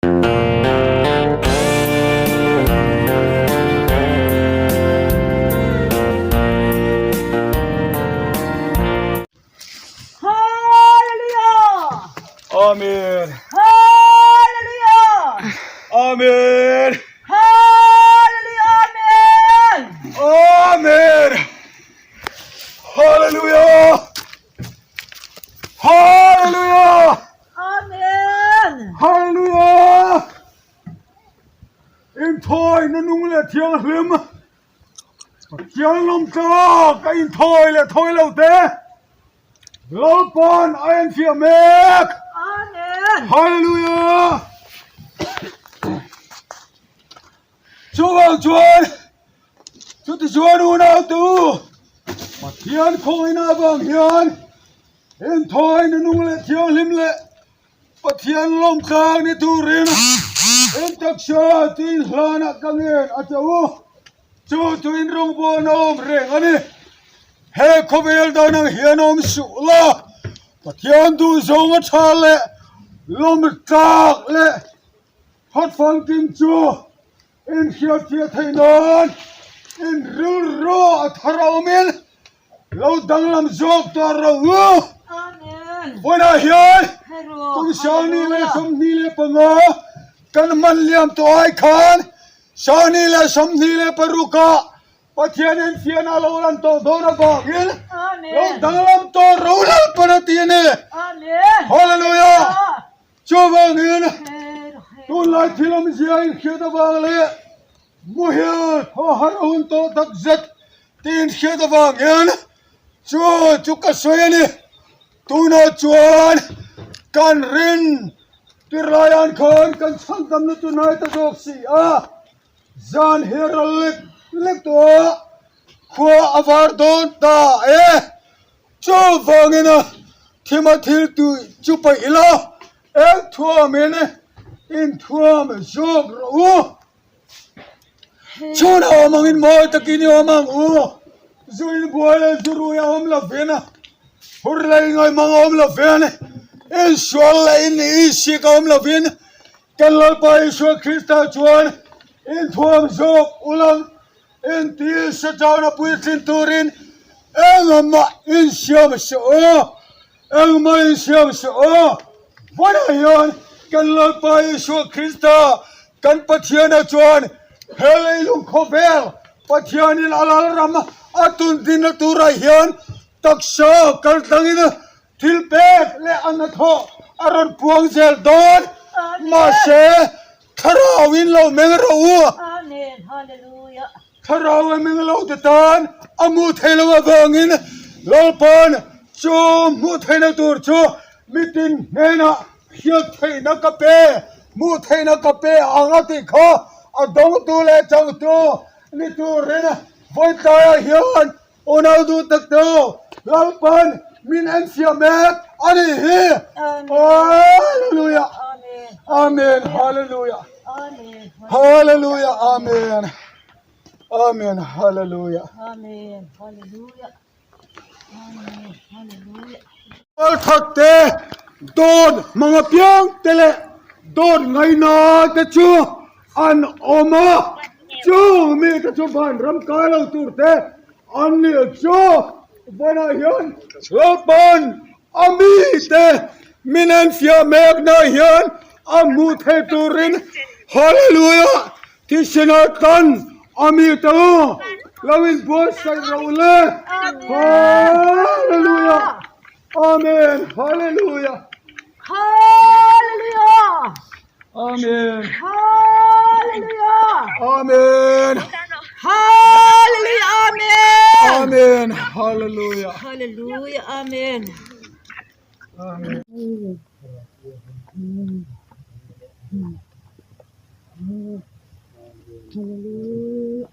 Hallelujah! Amen. Hallelujah! Amen. Hallelujah! Amen! Amen. Hallelujah. Hallelujah. Amen! Hallelujah. Inthawi na nung leh thianghlim Pathian lawmtlak a inthawi leh thawi lo te Lalpa'n a enfiah mek. Amen. Hallelujah. Chuvang chuan chuti chuan unau tu Pathian khawngaihna avang hian inthawi na nung leh thianghlim leh Pathian lawmtlak ni turin in taksa chu in hlanah ka ngen a che u. Chu chu in rawngbawlna awm reng a ni. He khawvel dan ang hian awm suh la, Pathian duhzawng a tha leh lawmtlak leh hawt famkim chu in hriatfiah theih nan in rilru a thar awmin Lo danglam zawk ta ro u. Vawiinah hian kum 25 kan hman liam tawh ai khan 2026 ah Pathian enfiahna a lo lan tawh dawn avangin lo danglam tawh ro Lalpan a ti a ni. Hallelujah! Chuvangin tunlai thil awmzia inhriat avang leh Muhil thaw har a hun tawh tak zet tiin hriat avang hian chu chu ka sawi a ni. Tunah chuan kan rin tirlaian khan kan chhangdamna chu hnai ta zawk si a, zan hi a ral lek lek tawh a, khua a var dawn ta e. Chuvangin thima thil tih chu paih ila, eng thuamin inthuam zawk rawh u. Chhun a awm angin mawi takin i awm ang u. Zu in buai leh zu rui a awm lo ven a, hur leh ingaihmang a awm lo ven, insual leh in isik a awm lovin kan Lalpa Isua Krista chuan inthuam zawk ulang inti Satana puitlin turin engmah insiam suh u, engmah insiam suh u. Vawiinah hian kan Lalpa Isua Krista kan Pathiana chuan he leilung khawvel Pathianin a lalram a tundinna turah hian taksa kaltlangin thil pek leh a hnathawh a rawn puang zel dawn. Mahse, Thlarauin lo meng rawh u. Thlarau a meng lo te tan a hmuh theih loh avangin Lalpa'n chu hmuh theihna tur chu mitin hnenah hriat theihna ka pe, hmuh theihna ka pe ang a tih kha a dawngtu leh changtu ni turin vawitlaiah hian Unau duh tak tu Lalpan min en fiah mek a nih hi. Hallelujah. Amen. Hallelujah. Hallelujah. Amen. Amen. Hallelujah. Amen. Hallelujah. Amen. Hallelujah. Palthak te dawn hmang apiang te leh dawn ngaina te chu an awm a, chung mite chu van ram kai lo tur te an ni chu vanah hian Lalpan a mite min enfiah mekna hian a hmuh theih turin Hallelujah thisen ah tan a mite u lo inbuatsaih rawh le Hallelujah Amen Hallelujah Hallelujah Amen. Hallelujah. Amen. Hallelujah. Amen. Amen. Hallelujah. Hallelujah. Amen. Amen. Hallelujah.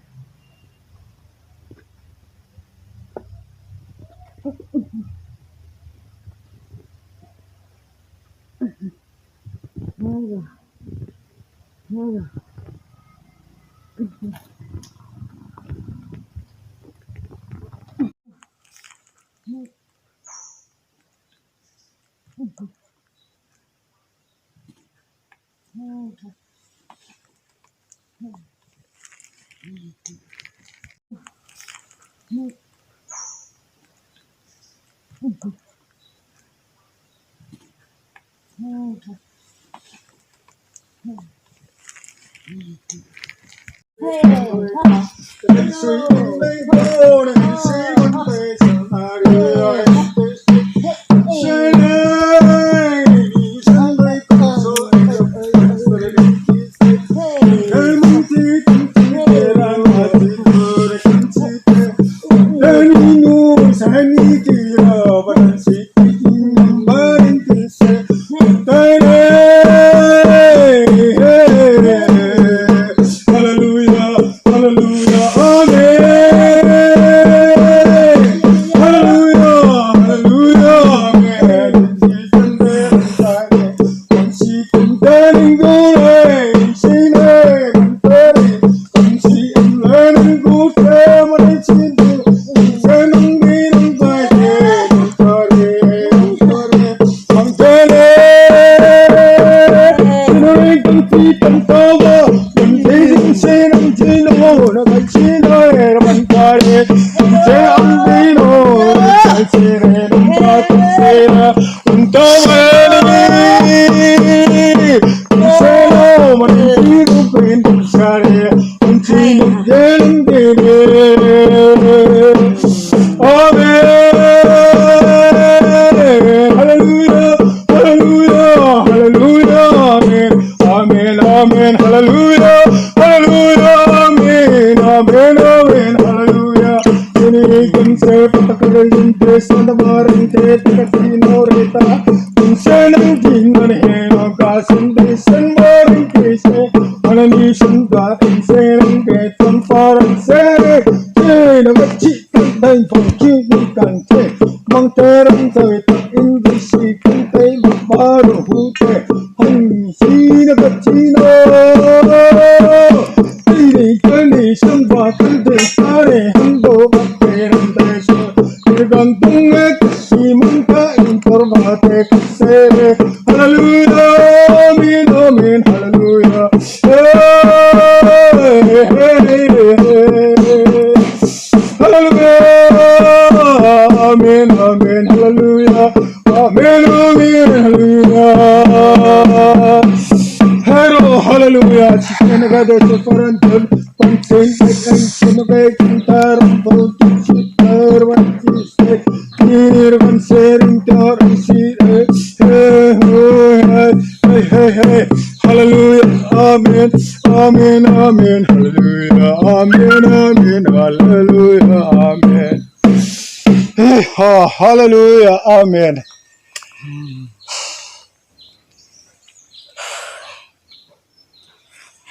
Hallelujah, Amen.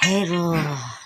Hero.